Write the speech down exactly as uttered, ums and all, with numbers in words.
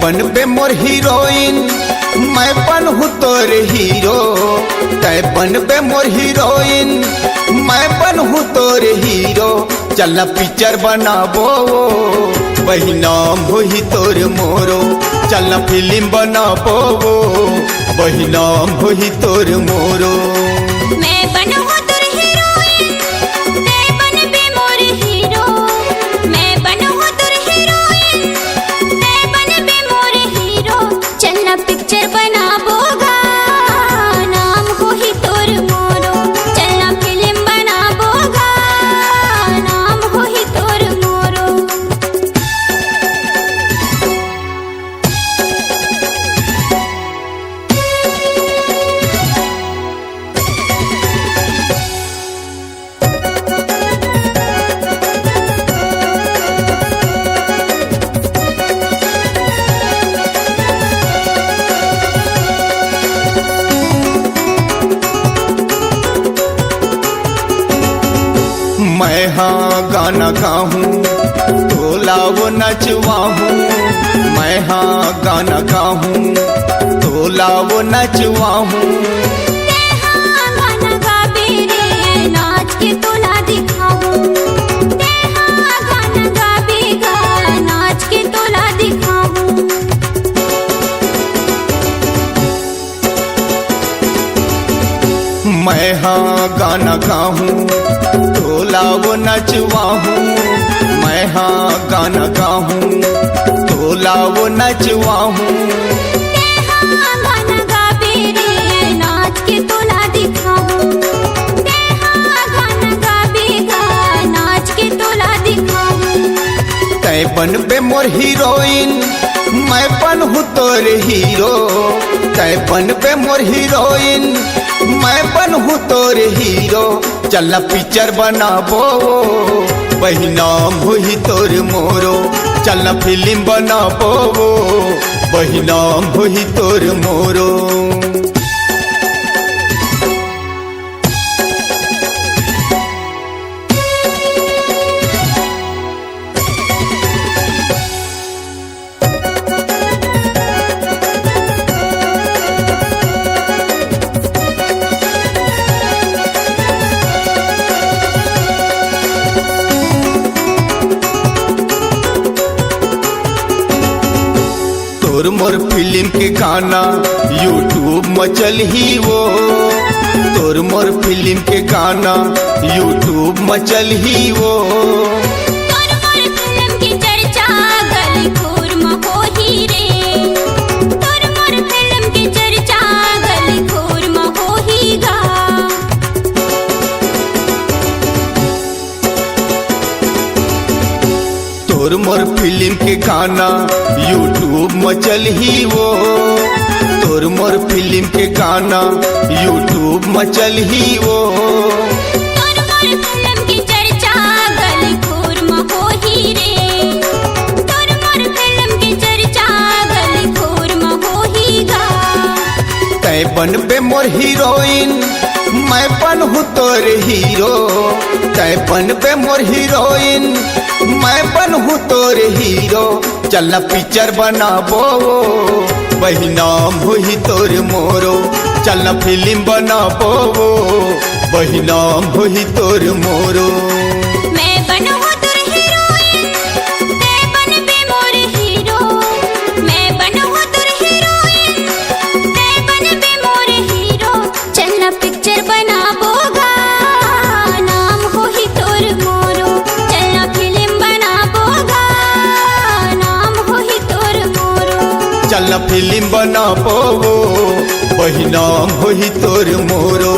बनबे मोर हीरोइन, मैं बनहूँ तोर हीरो। तै बनबे मोर हीरोइन, मैं बनहूँ तोर हीरो। चल ना पिक्चर बनाबो, वही नाम होही तोर मोरो। चल ना फिल्म बनाबो, वही नाम होही तोर मोरो। मैं बनहूँ तोर हीरोइन, तै बनबे मोर हीरो। मैं बनहूँ तोर हीरोइन, तै बनबे मोर हीरो। चल ना पिक्चर बनाबो गा, नाम होही तोर मोरो। चल ना फिल्म बनाबो गा, नाम होही तोर मोरो। मैं हा गाना गाहूँ, तोला वो नचवाहूँ। मैं हा गाना गाहूँ, तोला वो नचवाहूँ। तेहा गाना गाबे रे, नाच के तोला दिखाहूँ। तेहा गाना गाबे गा, नाच के तोला दिखाहूँ। मैं हा गाना गाहूँ, तोला वो नचवाहूँ। मैं हा गाना गाहूँ, तोला वो नचवाहूँ। तेहा गाना गाबे रे, नाच के तोला दिखाहूँ। तेहा गाना गाबे गा, नाच के तोला दिखाहूँ। तै बनबे मोर हीरोइन, मैं बनहूँ तोर हीरो। तै बनबे मोर हीरोइन, मैं बनहूँ तोर हीरो। चल ना पिक्चर बनाबो, वही नाम होही तोर मोरो। चल ना फिल्म बनाबो, वही नाम होही तोर मोरो। तोर मोर फिल्म के गाना YouTube म चलही वो। तोर मोर फिल्म के गाना YouTube म चलही वो। तोर मोर फिल्म के चर्चा गली खोर म होही रे। तोर मोर फिल्म के चर्चा गली खोर म होही गा। तोर मोर फिल्म के गाना YouTube म चलही वो। तोर मोर फिल्म के गाना YouTube म चलही वो। तोर मोर फिल्म के चर्चा गली खोर म होही रे। तोर मोर फिल्म के चर्चा गली खोर म होही गा। तै बनबे मोर हीरोइन, मैं बनहूँ तोर हीरो। तै बनबे मोर हीरोइन, मैं बनहूँ तोर हीरो। चल ना पिक्चर बनाबो, वही नाम होही तोर मोरो। चल ना फिल्म बनाबो, वही नाम होही तोर मोरो। मैं बनहूँ तोर हीरोइन, तै बनबे मोर हीरो। मैं बनहूँ तोर हीरोइन, तै बनबे मोर हीरो। चल ना पिक्चर बनाबो गा, नाम होही तोर मोरो। चल ना फिल्म बनाबो गा, नाम होही तोर मोरो। चल ना फिल्म बनाबो वो, वही नाम होही तोर मोरो।